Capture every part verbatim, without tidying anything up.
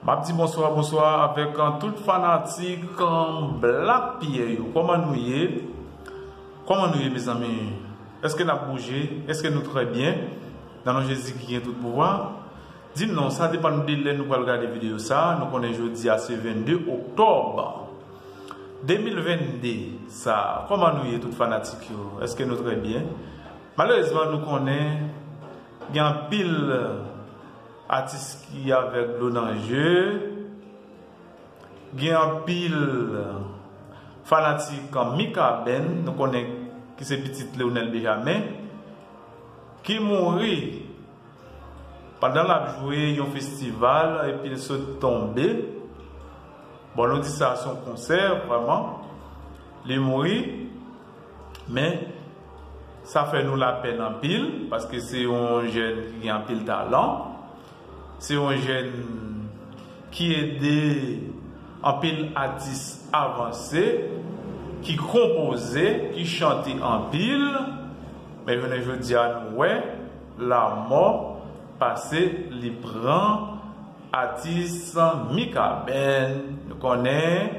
M ap di bonswa, bonswa avèk, euh, tout fanatik, euh, Black Pierre yo. Kòman nou ye? Kòman nou ye, mezanmi? Èske n ap bouje? Èske nou trè byen? Nan non Jezi ki gen tout pouvwa. Di m non, sa depann de lè nou pral gade videyo sa. Nou konnen jodi a se vennde oktòb de mil vennde sa. Kòman nou ye, tout fanatik yo? Èske nou trè byen? Malerezman, nou konnen gen anpil atis ki avèg dlo nan je. Gen anpil fanatik Mikaben, nou konnen ki se pitit Leonel Benjamin, ki mouri pandan l ap jwe yon festival epi l sot tonbe. Bon, nou di sa se yon konsè, vrèman. Li mouri, men sa fè nou lapèn anpil, paske se yon jèn ki gen anpil talan. Se yon jèn ki ede anpil atis avanse, ki konpoze, ki chante anpil. Men jounen jodi a, nou wè lanmò pase, li pran atis Mikaben, nou konnen,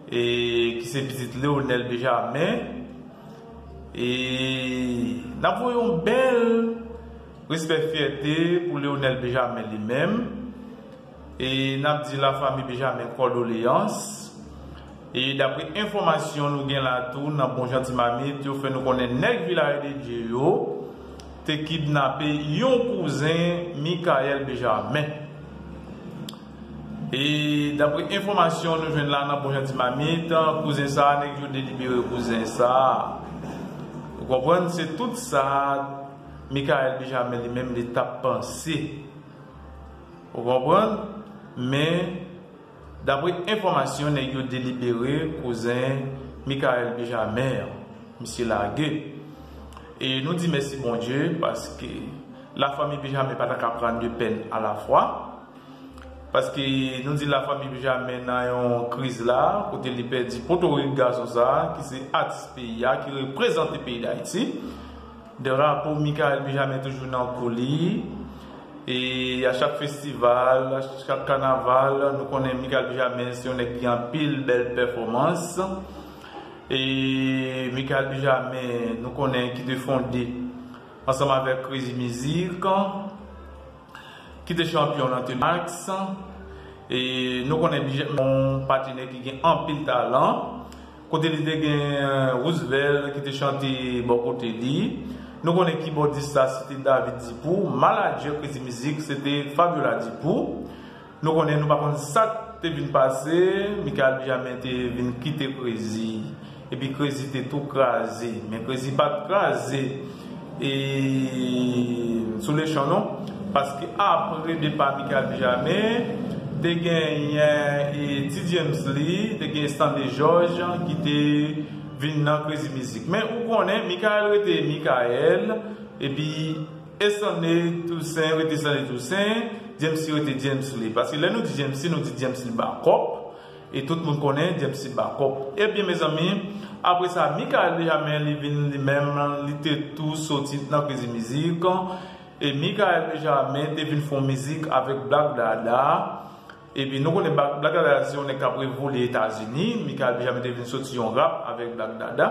e ki se pitit Leonel Benjamin. E n ap voye yon bèl respè, fyète pou Leonel Benjamin li menm. E n ap di lafanmi Benjamin kondoleyans. E dapre enfòmasyon nou gen la tou nan Bon Jan Ti Mamit, yo fè nou konnen nèg Vilaj de Dye yo te kidnape yon kouzen Mikael Benjamin. E dapre enfòmasyon nou jwenn la nan Bon Jan Ti Mamit, kouzen sa a, nèg yo delibere kouzen sa a. Ou konprann? Se tout sa Mikael Benjamin li menm li t ap panse. Ou konprann? Men, dapre enfòmasyon, nèg yo delibere kouzen Mikael Benjamin an. Misye lage. E nou di mèsi Bondye, paske lafanmi Benjamin pa ta ka pran de pèn alafwa. Paske nou di lafanmi Benjamin nan yon kriz la, kote li pèdi potorik gason sa a, ki se atis peyi a, ki reprezante peyi Dayiti. Drapo Mikael Benjamin toujou nan kou li. E a chak festival, a chak kanaval, nou konnen Mikael Benjamin se yon nèg ki gen anpil bèl pèfòmans. E Mikael Benjamin, nou konnen ki te fonde ansanm avèk Crazy Music, ki te chanpyon nan T Max. E nou konnen Bijan yon patinè ki gen anpil talan. Kote li te gen Roosevelt ki te chante bò kote li. Nou konnen kibòdis la se te David Dipou. Manadjè Crazy Music se te Fabiola Dipou. Nou konnen nou pa konn sa k te vin pase. Mikael Benjamin te vin kite Crazy. Epi Crazy te tou kraze. Men Crazy pa t kraze e sou lechan non. Paske apre depa Mikael Benjamin, te genyen e Ti James Lee, te genyen Stanley George ki te vin nan Crazy Music. Men ou konnen, Mikael rete Mikael, epi e Stanley Toussaint rete Stanley Toussaint, James Lee rete James Lee. Paske lè nou di James Lee, nou di James Lee bakòp. E tout moun konnen James Lee bakòp. Ebyen, mezanmi, apre sa, Mikael Benjamin, li vin li menm, li te tou soti nan Crazy Music. E Mikael Benjamin te vin fè yon mizik avèk Black Dada. Epi nou konnen Black, Black Dada se yon nèg k ap revole Etazini. Mikael Benjamin te vin soti yon rap avèk Black Dada,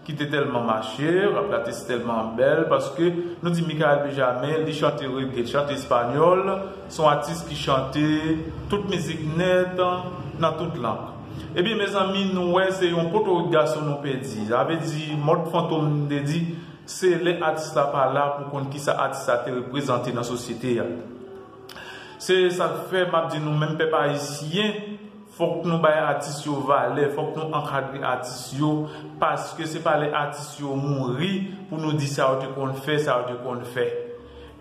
ki te tèlman mache, rap la te tèlman bèl, paske nou di Mikael Benjamin, li chante reggae, chante espanyòl, se yon atis ki chante tout mizik nèt, nan tout lang. Ebyen, mezanmi, nou wè se yon potorik gason nou pèdi. Sa vle di, mòd fantom, m te di, se lè atis la pa la pou konn kisa atis la te reprezante nan sosyete a. Se sa k fè m ap di nou menm pèp ayisyen, fòk nou bay atis yo valè, fòk nou ankadre atis yo, paske se pa lè atis yo mouri pou nou di sa yo te konn fè, sa yo te konn fè.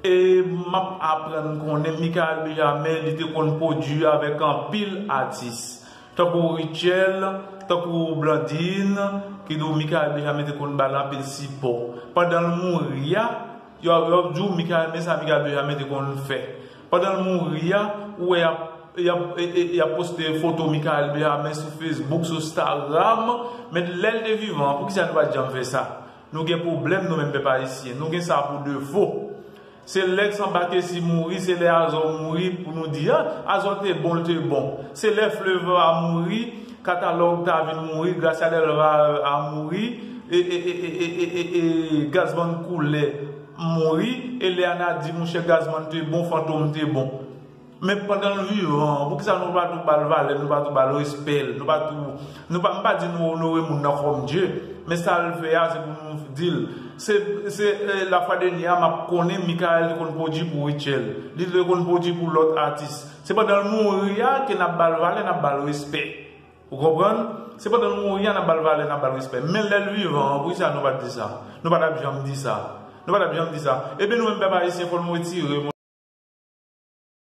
E m ap aprann konnen Mikael Benjamin, li te konn pwodui avèk anpil atis. Tankou Rutshelle, tankou Blandine, ki di w Mikael Benjamin te konn ba l anpil sipò. Pandan l mouri a, yo, yo ap di w Mikael, men sa Mikael Benjamin te konn fè. Pandan l mouri a, ou wè y ap, y ap, e, e, y ap poste foto Mikael Benjamin sou Facebook, sou Instagram, men lè l te vivan, poukisa nou pa t janm fè sa? Nou gen pwoblèm, nou menm pèp ayisyen. Nou gen sa pou defo. Se lè Samba Kesi mouri, se lè Azò mouri pou nou di, ah, Azò te bon, l te bon. Se lè Fleva mouri, Katalòg ta vin mouri, Gracia Delva a mouri, e, e, e, e, e, e, e Gazman Koulè mouri, e Leana di, monchè, Gazman te bon, Fantom te bon. Men pandan l vivan, poukisa nou pa tou ba l valè, nou pa tou ba l respè l, nou pa tou, nou pa, m pa di nou onore moun nan kòm Dye, men sa l fè a, se pou nou di l. Se, se, eh, lafwa dènye a, m ap konnen Michael te konn pwodui pou Rutshelle, li te konn pwodui pou lòt atis. Se pandan l mouri a ke n ap ba l valè, n ap ba l respè. Ou konprann? Se pandan l mouri a, n ap ba l valè, n ap ba l respè. Men lè l vivan an, poukisa nou pa t di sa? Nou pa t ap janm di sa. Nou pa t ap janm di sa. Ebyen, nou menm pèp ayisyen, fò nou retire